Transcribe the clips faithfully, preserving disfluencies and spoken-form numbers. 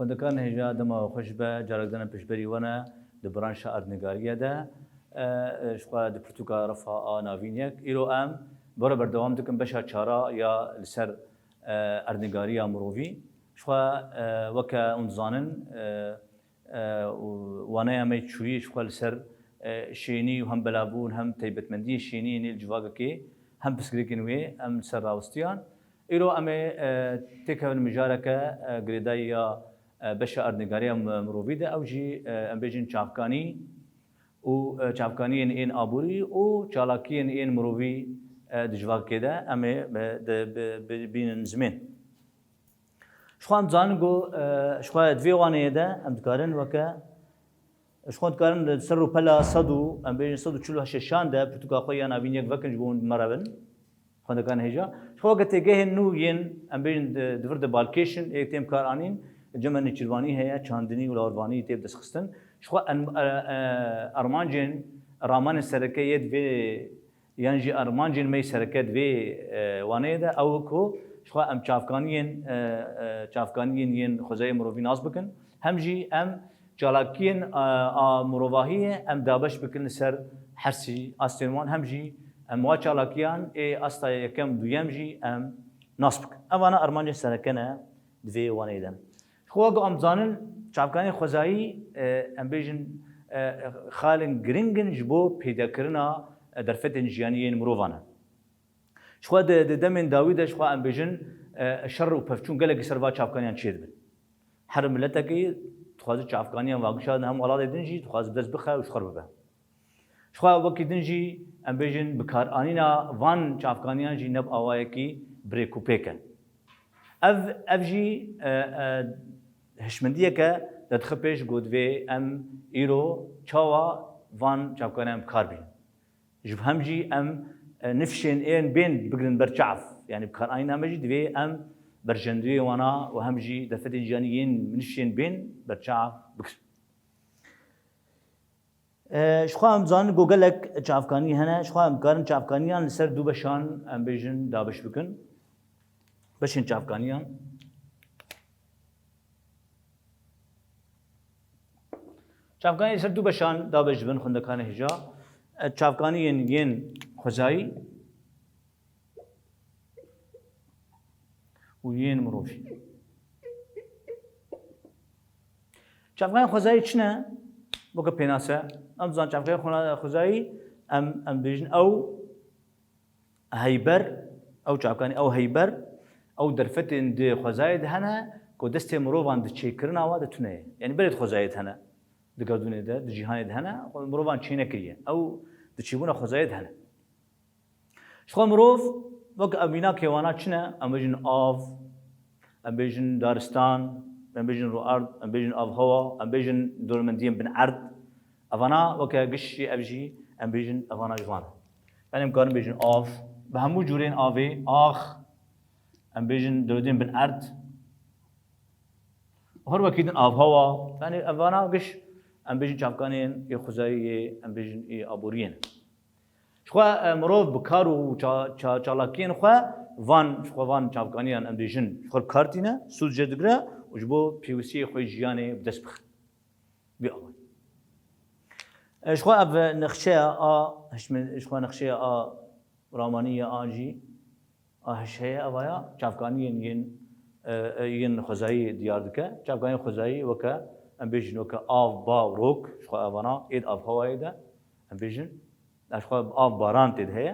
Xwendekarên hêja, dema we xweş be, carek din em piştberî we ne di branşa erdnîgariyê de. E, e, ji xwe di pirtûka refa a navîn yek. Îro em bi we re berdewam dikin beşa çara ya li ser, e, erdnîgariya mirovî. Ji xwe, e, weke hûn dizanin, e, e, û waneya me çûyî ji xwe li ser, e, şênî û hem belavbûn hem taybetmendiyê şêniyê nê li civakekê hem pirsgirêkên wê em li ser rawistiyan. Îro em ê, e, têkevin mijareke, e, girêdayî ya, e, beşa erdnîgariya mi-, mirovî de, ew jî, e, em bêjin çavkanî û, e, çavkaniyên ên aborî û çalakiyên ên mirovî, e, di civakê de em ê bi-, di-, bi-, bi-, bînin zimên. Ji xwe em dizanin ku, e, ji xwe di vê waneyê de em dikarin weke, ji xwe dikarin li ser rûpela sed û, em bêjin sed û çil û heşt şan de pirtûka xwe ya navîn yek vekin ji bo hûn bi me re bin. Xwendekarên hêja. Ji xwe weke têgehên nû yên, em bêjin di, di vir de balkêş in, ê tên bikaranîn, cem me nêçîrvanî heye, çandinî û lawirvanî tê bi dest xistin. Ji xwe en-, e, e, armancên, ramanên sereke yê di vê yan jî armancên me yê sereke di vê, e, waneyê de ew ku ji xwe em çavkaniyên, e, e, çavkaniyên yên xwezayê mirovî nas bikin. Hem jî em çalakiyên, e, a mirovahiyê em dabeş bikin li ser hersî astên wan. Hem jî em wa çalakiyan ê asta yekem, duyem jî em nas bikin. Evana armancên sereke ne di vê waneyê de. Ji xwe weke em dizanin, çavkaniyên xwezayî, e, em bêjin, e, xalên giring in ji bo peydakirina, e, derfetên jiyanî yên mirovan e. Ji xwe di, di demên dawî de ji xwe em bêjin, e, şer û pevçûn gelekî ser va çavkaniyan çêdibin. Her miletekî dixwaze çavkaniyan vagişa hem welatê din jî dixwaze bi dest bixe û ji xwe re bibe. Ji xwe wekî din jî em bêjin bikaranîna van çavkaniyan jî ne bi awayekî bi rêk û pêk e. Ev, ev jî, e, e, hişmendiyeke derdixe pêş ku divê em îro çawa van çavkaniyan bi kar bînin. Ji bo hem jî em, e, nifşên ên bên bigrin ber çav. Yanî bikaranîna me jî divê em berjendiyê wana û hem jî derfetên jiyanî yên nifşên bên ber çav bigirin. E, ji xwe em zanin ku gelek çavkanî hene, ji xwe em dikarin çavkaniyan li ser du beşan em bêjin dabeş bikin. Beşên çavkaniyan. Çavkanî li ser du beşan dabeş dibin xwendekarên hêja. E, çavkaniyên yên xwezayî û yên mirovî. Çavkaniyên xwezayî çi ne? Weke pênase, em dizan çavkaniyên xwe-, xwezayî em, em bêjin ew heyber, ew çavkanî, ew heyber, ew derfetên di xwezayê de hene ku destê mirovan di çêkirina wa de tune ye. Yanî berê di xwezayê de hene, di gerdûnê de, di cîhanê de hene, mirovan çê nekiriye. Ew di çêbûna xwezayê de hene. Ji xwe mirov, wek em mînakê wana çi ne? Em bêjin av, em bêjin daristan, em bêjin rûerd, em bêjin avhewa, em bêjin dormendiyên bin erd. Evana weke giş jî ev jî em bêjin evana ji van. Yanî em karin bêjin av, bi hemû cûrên avê, ax, em bêjin dormendiyên bin erd. Her wekî din avhewa, yanî evana giş em bêjin çavkanên ê xwezayî yê, em bêjin ê aboriyê ne. Ji xwe, e, mirov bi kar û ça-, ça-, çalakiyên xwe van, ji xwe van çavkaniyan em dibêjin, ji xwe bi kar tîne, sûd jê digre û ji bo pêwistiyê xwe yê jiyanê bi dest bixe. Vî awayî. E, ji xwe ev nexşeya a hişmin, ji xwe nexşeya a ramanî ya an jî a hiş heye, evaya çavkaniyên yên, e, e, yên xwezayî diyar dike. Çavkaniyên xwezayî weke, em bêjin weke av, ba, rok, ji xwe evana êd avhewayê de, em bêjin, ji xwe av, baran tê de heye.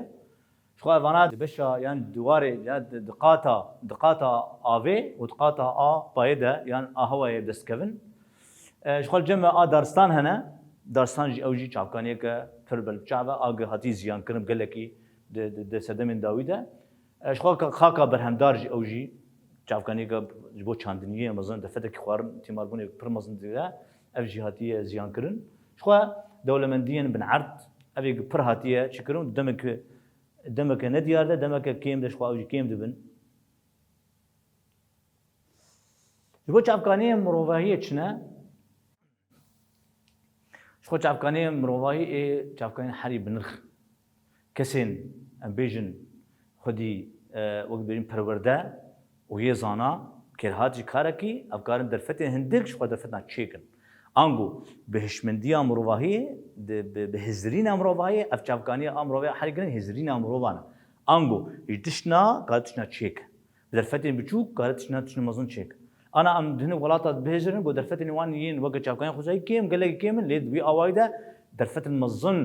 Ji xwe evana di beşa, yan di warê, ya di, di qata, di qata avê û di qata a bayê de, yan a hewayê bi dest dikevin. E, ji xwe li cem me a daristan hene. Daristan jî ew jî çavkaniyeke pir belbiçav e, a gi hatî ziyankirin gelekî di, di, di sedemên dawî de. E, ji xwe ka-, xaka berhemdar jî ew jî çavkaniyeke ji bo çandiniyê mezin, derfetekî xwarin, tîmarbûnê pir mezin digire, ev jî hatiye ziyankirin. Ji xwe dewlemendiyên bin erd, ev ê pir hatiye çêkirin û demeke, demeke nediyar de, demeke kêm de ji xwe ew jî kêm dibin. Ji bo çavkaniyên mirovahiyê çi ne? Ji xwe çavkaniyên mirovahî ê çavkaniyên herî bi nirx. Kesên, em bêjin, xwedî, e, wek dibêjin perwerde û yê zana, Kêrhat jî karekî, ev karin derfetên hindik ji xwe derfetina çêkin. Ango bi hişmendiya mirovahiyê, di, bi, bi hizirîna mirovahiyê, ev çavkaniya a mirovê herî giring hizirîna mirovan e. Ango ji tiştna kare tiştna çêk. Bi derfetên biçûk kare tiştna tiştna mezin çêk. Ana em di hinek welata bihizirin ku derfetên wan yên weke çavkaniyên xwezayî kêm, gelekî kêm in, lê di wî awayî de derfetên mezin,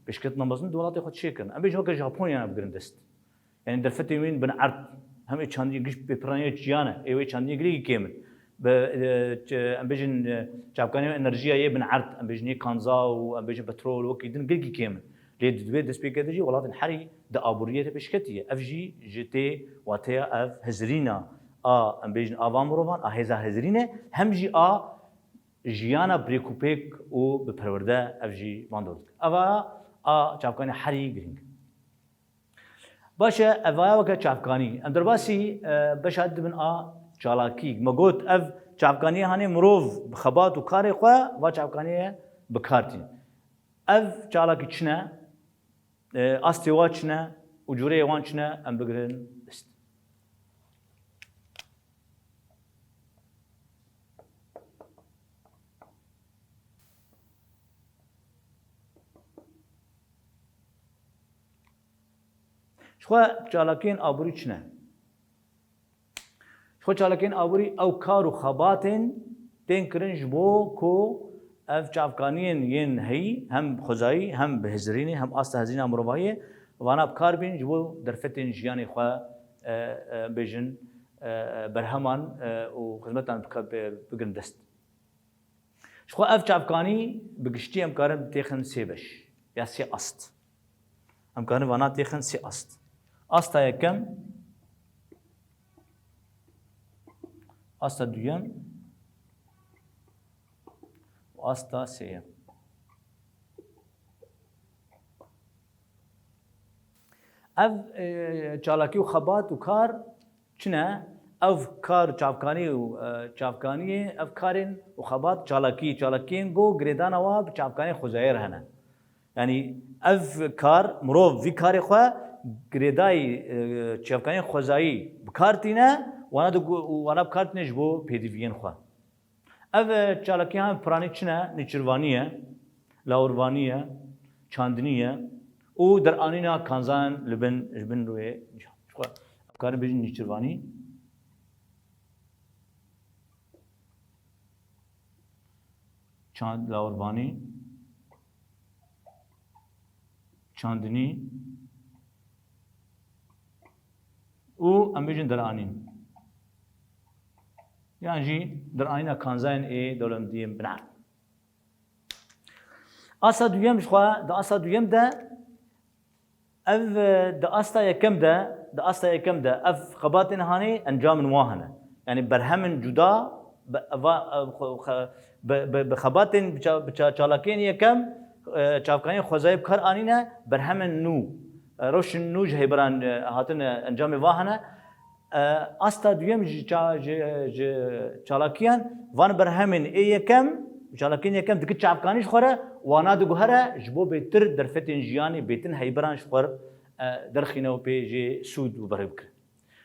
pêşketina mezin di welatê xwe çêkin. Em bêjin weke Japonyaya bigirin dest. Yanî derfetên wî yên bin erd, hem ê çandiyê giş pêpiraniyê çiyan e, ê wê çandiyê girêkî kêm in. Bi, e, ç-, em bêjin, e, çavkaniyên enerjiya yê bin erd, em bêjin yê kanza û em bêjin petrol wekî din girêkî kêm in. Lê di divê destpêkê de jî welatên herî di aboriyê de pêşketî ye. Ev jî ji tê wateya ev hizirîna a, em bêjin, a van mirovan, a hêza hizirînê, hem jî a jiyana birêkûpêk û bi perwerde ev jî van dor dike. Eva a çavkanê herî girîng. Baş e, ev vaya weke çavkanî. Em derbasî, e, beşa dibin a çalakî. Me got ev çavkaniyê hanê mirov bi xebat û karê xwe va çavkaniyê bi kar tîne. Ev çalakî çi ne? E, astê wa çi ne? Û cûreyê wan çi ne? Em bigirin dest. Ji xwe çalakiyên aborî çi ne? Ji xwe çalakiyên aborî ew kar û xebatên tên kirin ji bo ku ev çavkaniyên yên heyî hem xwezayî hem bi hizirînê hem asta hizirîna mirovahiyê vana bi kar bîn ji bo derfetên jiyanê xwe, e, e, bêjin, e, e, berheman, e, û xizmetan bike-, bi-, bigrin dest. Ji xwe ev çavkanî bi giştî em karin têxin sê beş ya sê ast. Em karin vana têxin sê ast. Asta yekem, asta duyem û asta sêyem. Ev, e, çalakî û xebat û kar çi ne? Ev kar çavkanî û, e, çavkaniyê, ev karên û xebat çalakî, çalakiyên ku girêdana wa bi çavkaniyê xwezayê re hene. Yanî ev kar, mirov vî karê xwe girêdayî, e, çavkaniyên xwezayî bi kar tîne, wana di gu-, û wana bi kar tîne ji bo pêdiviyên xwe. Ev, e, çalakiyan piranî çi ne? Nêçirvanî ye, lawirvanî ye, çandinî ye û deranîna kanzayan li bin, ji bin rûyê nîşan. Ji xwe em karin bêjin nêçirvanî, çand-, lawirvanî, çandinî û em bêjin deranîn. Yan jî deranîna kanzayên ê dewlemendiyên binerd. Asta duyem ji xwe, di asta duyem de ev, e, di asta yekem de, di asta yekem de ev xebatên hanê encamên wan hene. Yanî berhemên cuda bi, eva, e, xwe, xe-, bi, bi, bi xebatên bi ça-, bi ça-, çalakiyên yekem, e, çavkaniyên xwezayê bi kar anîne, berhemên nû, e, rewşên nû ji heyberan, e, hatine encamê van hene. E, asta duyem ji ça-, ji, ji çalakiyan van berhemên ê yekem, çalakiyên yekem dike çavkanî ji xwe re, wana diguhere ji bo bêtir derfetên jiyanê, bêtin heyberan ji xwe re, e, derxîne û pê jê sûd û berê bikire.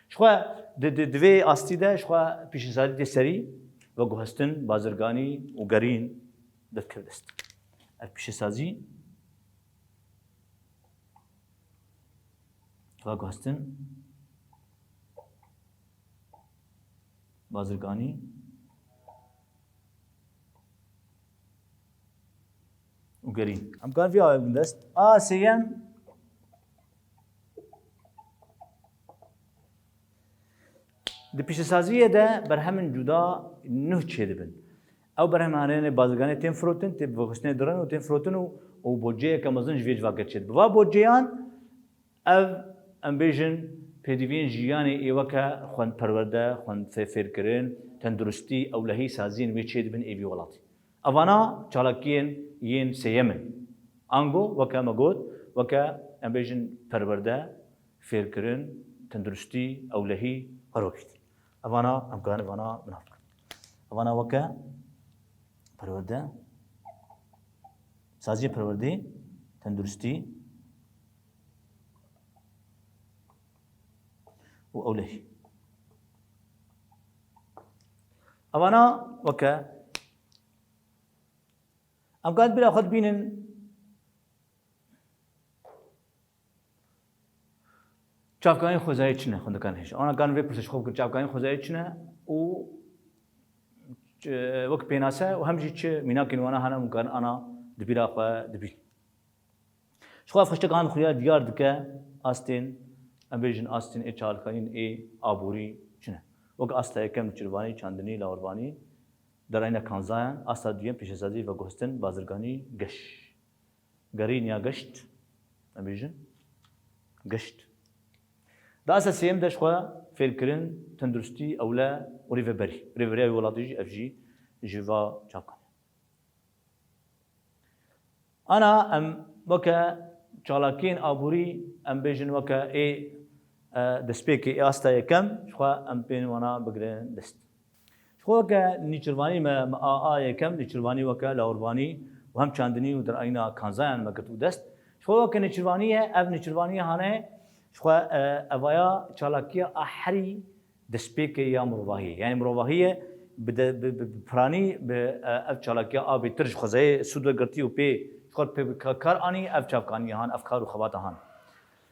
Ji xwe di, di, di vê astî de ji xwe pîşesazî tê serî, veguhestin, bazirganî û gerîn dest keve dest. Ev pîşesazî veguhestin, bazirganî û gerîn. Em karin vî awayê bidin dest. A sêyem, di pîşesaziyê de berhemên cuda nuh çêdibin. Ew berhemên hanê bazirganê tên firotin, tê veguhestinê dirin û tên firotin û, û boceyeke mezin ji vê civakê çêdibe. Va boceyan Ev, em bêjin, pêdiviyên jiyanê ê weke xwend perwerde, xwend fê-, fêrkirin, tenduristî, ewlehî saziyên wê çêdibin ê vî welatî. Evana çalakiyên yên sêyem in. Ango, weke me got, weke em bêjin perwerde, fêrkirin, tenduristî, ewlehî, her wekî din. Evana em karin vana binav bikin. Evana weke perwerde, saziyê perwerdê, tenduristî, û ewlehî. Evana weke em kan bila xwe dibînin çavkanî xwezayê çi ne, xwendekan hêja. Ana kan vê pirsê ji xwe bikin, çavkanî xwezayê çi ne û, e, wek pênase û hem jî çi mînakên wana hene, em kan ana di bîra xwe dibîn. Ji xwe ev xiştek han xuya diyar dike astên, em bêjin astên ê çalkanîn ê aborî çi ne. Wek asta yekem nêçîrvanî, çandinî, lawirvanî, derayîna kanzayan, asta duyem pêşesazî, veguhestin, bazirganî, geş. Gerîn ya geşt, em bêjin, geşt. Di asta sêyem de ji xwe fêrkirin, tenduristî, ewle û rêveberî. Rêveberiya wê welatî jî ev jî ji va çavkan e. Ana em weke çalakiyên aborî, em bêjin weke ê, e, destpêkê ê asta yekem, ji xwe em bên wana bigirin dest. Ji xwe weke nêçîrvanî me, me a, a yekem, nêçîrvanî weke lawirvanî û hem çandinî û derayîna kanzayan me girtibû dest. Ji xwe weke nêçîrvanî ye, ev nêçîrvanî hane, ji xwe, e, evaya çalakiya a herî destpêkê ya mirovahiyê. Yani mirovahiyê bi de, bi, bi, bi piranî bi, e, ev çalakiya a bêtir ji xwezayê sûd wegirtî û pê ji xwe pê bi ka-, kar anî ev çavkanî han, ev kar û xebata han.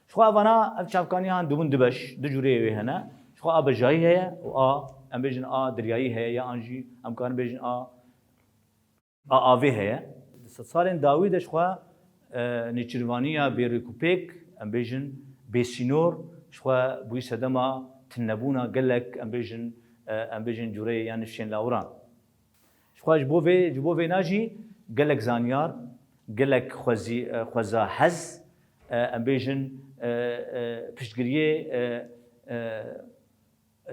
Ji xwe evana ev çavkanî han dibûn du beş, du cûreyê wê hene. Ji xwe a bejayî heye û a, em bêjin a deryayî heye ya an jî em karin bêjin a a avê heye. Di sedsalên dawî de ji xwe, e, nêçîrvaniya bêrêkûpêk, em bêjin bêsînor, ji xwe bûyî sedema tunebûna gelek, em bêjin, e, em bêjin cûreyê yan nifşên lawiran. Ji xwe ji bo vê, ji bo vêna jî gelek zanyar, gelek xwezî-, e, xweza hez, e, em bêjin, e, e, piştgiriyê, e, e,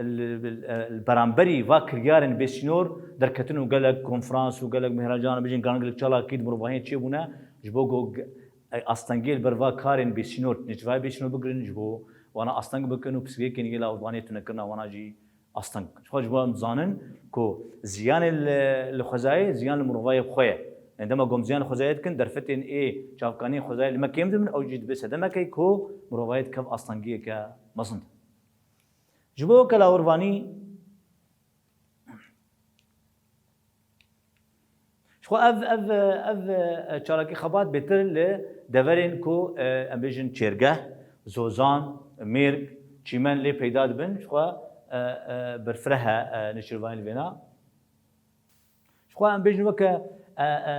li, li, li beramberî va kiryarên bêsînor derketin û gelek konferans û gelek mihracan, bijin gelek çalakî di mirovahiyê çêbûne, ji bo ku g-, astengiyê li ber va karên bêsînor, nêçîrvanî bêsînor bigirin, ji bo wana asteng bikin û pirsgirêkên yê lawirvaniyê tunekirina wana jî asteng. Ji xwe ji bo em dizanin ku ziyanê li, li xwezayê, ziyan li mirovahiyê bi xwe ye. Yani dema ku em ziyan li xwezayê dikin, derfetên ê çavkaniyên xwezayê li me kêm dibin, ew jî dibe sedemekê ku mirovahiyê dikeve astengiyeke mezin de. Ji bo weke lawirvanî, ji xwe ev, ev, ev, e, çalakî xebat bêtir li deverên ku, e, em bêjin çêrgeh, zozan, mêrg, çîmen lê peyda dibin, ji xwe, e, e, berfireh e, e, nêçîrvanî li vêna. Ji xwe em bêjin weke, e, e,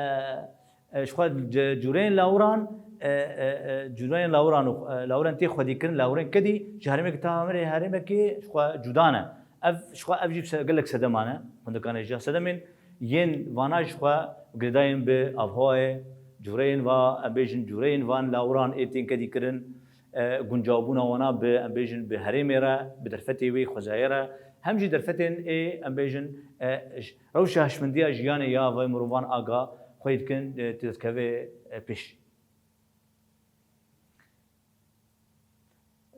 e, ji xwe c-, cûreyên lawiran, e, e, e, cûreyên lawiran û, e, lawiran tê xwedîkirin, lawirên kedî ji herêmekî ta herêmekê ji xwe cuda ne. Ev, ji xwe ev jî se-, gelek sedema ne, xwendekan hêja. Sedemên yên vana ji xwe girêdayên bi avhewayê, cûreyên va, em bêjin cûreyên van lawiran ê tên kedîkirin, e, guncawbûna wana bi, em bêjin, bi herêmê re, bi derfetê wê xwezayê re, hem jî derfetên ê, em bêjin, e, j-, rewşa hişmendiya jiyanê ya vê mirovan a ga xweyî dikin, e, dikeve, e, pêş.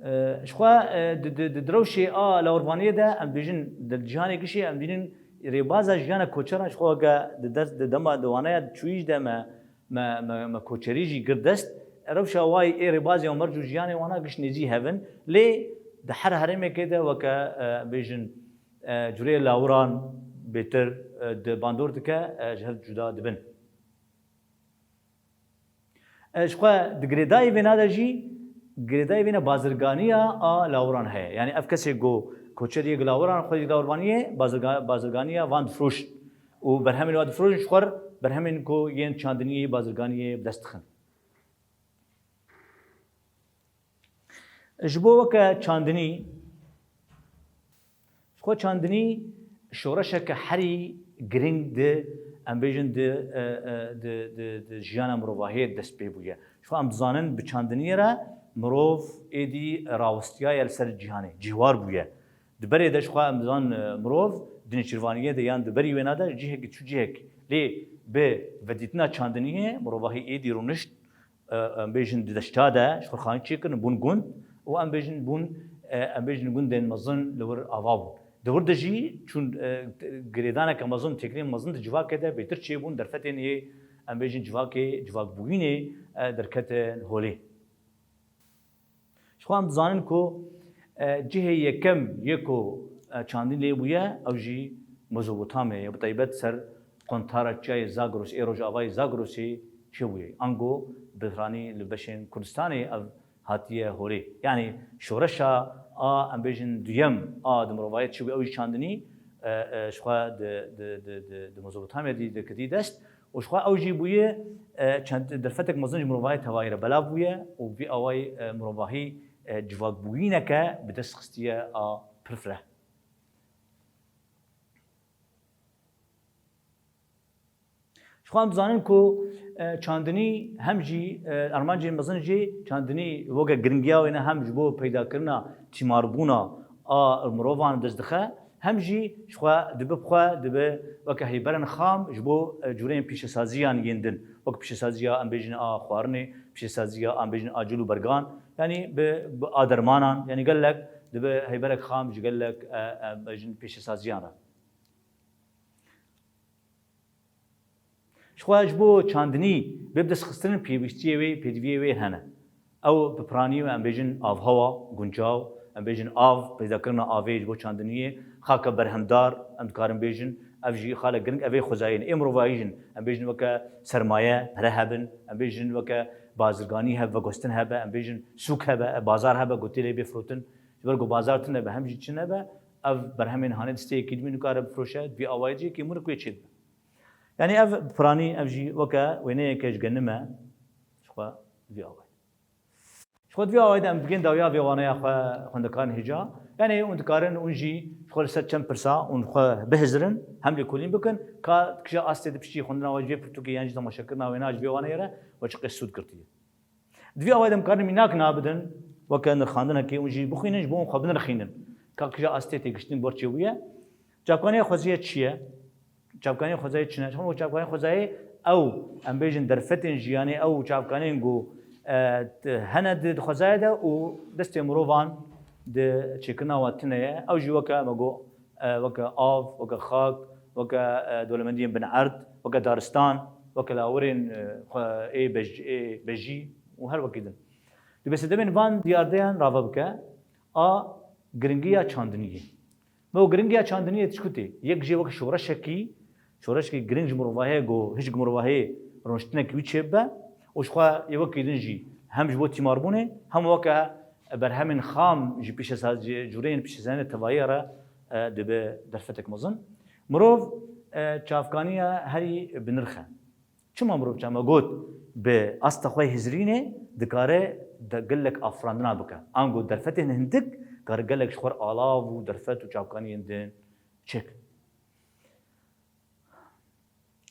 E, ji xwe, e, di, di, di, di rewşê a lawirvaniyê de, em bêjin, di cîhanê gişê em dînin rêbaza jiyana koçeran ji xwe ge di dest, di dema di waneya çûyî de me me, me, me koçerî jî girt dest. Rewşa wayî ê rêbazê û merc û jiyanê wana giş nêzî hev in. Lê di her herêmekê de weke, e, bêjin, e, cureyê lawiran bêtir, e, di bandor dike, e, ji hev cuda dibin. E, ji xwe di girêdayî vêna de jî, girêdayî vêna bazirganiya a lawiran heye. Yani ev kesê ku koçeriyê gi lawiran xwe yek lawirvaniyê, bazirga-, bazirganiya van difroşin. û berhemên wa difrojin ji xwe re, berhemên ku yên çandiniyê, bazirganiyê bi dest dixin. Ji bo weke çandinî, ji xwe çandinî şoreşeke herî giring di, em bêjin di, e, e, di, di, di jiyana mirovahiyê dest pê bûye. Ji xwe em dizanin bi çandiniyê re mirov êdî rawistiyaye li ser cîhanê, cihwar bûye. Di berê de ji xwe em dizanin, e, mirov di nêçîrvaniyê de yan di berî wêna de cihekî çû cihek. Lê bi vedîtina çandiniyê mirovahî êdî rûnişt, e, em bêjin di deşta de ji xwe xanî çêkirin, bûn gund û em bêjin bûn, e, em bêjin gundên mezin li wir ava bûn. Di wir de jî çûn, e, girêdaneke mezin, têkiliyên mezin di civakê de bêtir çêbûn, derfetên ê, em bêjin civakê, civakbûyînê, e, derketin holê. Ji xwe em dizanin ku, e, cihê yekem yê ku, e, çandîn lê bûye, ew jî Mezopotamyayê, bi taybet ser qontara çiyayê Zagros ê rojavayê Zagrosê çêbûye. Ango bi piranî li beşên Kurdistanê ev hatiye holê. Yanî şoreşa a, em bêjin, duyem a di mirovahiyê çêbûye, ew jî çandinî, e, e, ji xwe di, di, di, di, di Mezopotamya dî diketî dest û ji xwe ew jî bûye, e, çend derfetek mezin ji mirovahiyê tevayî re belav bûye û vî awayî, e, mirovahî, e, civakbûyîneke bi dest xistiye a pir fireh. Ji xwe em dizanin ku, e, çandinî hem jî, e, armancên mezin jî çandinî weke giringiya wê ne hem ji bo peydakirina tîmarbûna a mirovan dest dixe, hem jî ji xwe dibe bi xwe dibe weke heyberên xam ji bo, e, cûreyên pîşesaziyan yên din, wek pîşesaziya, em bêjin, a xwarinê, pîşesaziya, em bêjin, a cil û bergan, yanî bi, bi a dermanan, yanî gelek dibe heyberek xam ji gelek, e, em bêjin, pîşesaziyan re. Ji xwe ji bo çandinî bê bi dest xistin pêwîstiyê wê, pêdiviyê wê hene. Ew bi piranî, em bêjin, avhewa guncaw, em bêjin, av, peydakirina avê ji bo çandiniyê, xaka berhemdar, em dikarin bêjin, ev jî xalek giring, ev ê xwezayê ne. Ê mirovahî jî, em bêjin, weke sermaye, pere hebin, em bêjin, weke bazirganî hebe, veguhestin hebe, em bêjin, sûk hebe, bazar hebe, ku tê lê bê firotin. Ji ber ku bazar tune be, hem jî çi nebe, ev berhemên hanê distê yekî din nikare bifroşe, di vî awayî jî yekî minik wê çêdibe. Yanî ev piranî, ev jî weke wêneyeke ji genime, ji xwe vî awayî. Ji xwe di vî awayî de em digên dawiya vê waneya xwe xwendekarên hêja. Yanî hûn dikarin hûn jî ji xwe li ser çend pirsa hûn xwe bihizirin, hem lêkolîn bikin, ka kija astê di piştî xwendina we ji vê pirtûkê yan jî temaşekirina wêna ji vê waneyê re we çiqê sûd girtiye. Di vî awayî de em karin mînak nabidin, weke nirxandinekê hûn jî bixwînin, ji bo hûn xwe binirxînin. Ka kija astê têgiştin ber çêbûye. Çavkanîya xweziyê çi ye? Çavkanîya xwezayê çi ne? Çavkanîya xwezayê ew, em bêjin, derfetên jiyanê, ew çavkanên ku, e, t-, hene di, di xwezayê de û destê mirovan di çêkirina wan tune ye. Ew jî weke me got, e, weke av, weke xak, weke, e, dewlemendiyên bin erd, weke daristan, weke lawirên, e, xwe ê bej-, ê bejî û her wekî din. Dibê sedemên van diyardeyan rave bike, a giringiya çandiniyê. Me û giringiya çandiniyê çi kutê? Yek jê weke şoreşekî, şoreşekî giring ji mirovahiyê ku hiç mirovahiyê rûniştinekî wî çêbibe û ji xwe yê wekî din jî hem ji bo tîmarbûnê, hem weke berhemên xam ji pîşesaz-, ji cûreyên pîşesaziyê tevayî re, e, dibe derfetek mezin. Mirov, e, çavkaniya herî bi nirx e. Çima mirov, çima got, bi asta xwe hizrînê dikare de gelek afirandina bike. Ango derfetên hindik kare gelek ji xwe re alav û derfet û çavkaniyên din çêk.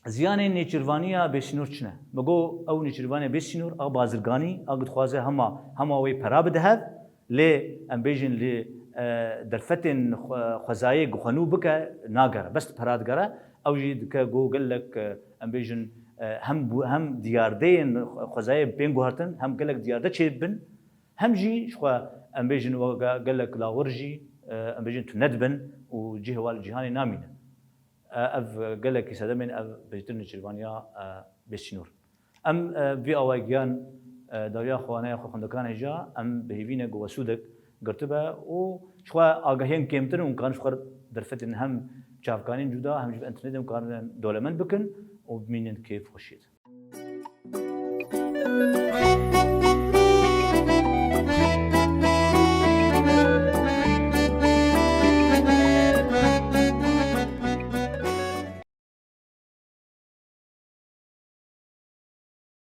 Ziyanê nêçîrvaniya bêsînor çi ne? Me got, ew nêçîrvaniya bêsînor a bazirganî, a ku dixwaze hema, hema wê pera bide hev, lê em bêjin li, e, derfetên xwe-, xwezayê ku xwe nû bike, nagere. Bes pera digere, ew jî dike ku gelek, e, em bêjin, e, hem bu-, hem diyardeyên xwezayê bên guhertin, hem gelek diyarde çêbin, hem jî ji xwe em bêjin weke gelek lawir jî, e, em bêjin tune dibin û cihê wan li cîhanê namîne. E, ev gelekî sedemên ev bêjtir nêçîrvaniya, e, bêsînor. Em, e, vî awayî giyan, e, dawiya xwe, waneya xwe xwendekan hêja, em bi hêvî ne ku we sûdek girtibe û ji xwe agahiyên kêmtir û hûn karin ji xwe derfetên hem çavkanên cuda hem jî bi înternetê hûn karin dewlemend bikin û bimînin kêf xweşiyê de.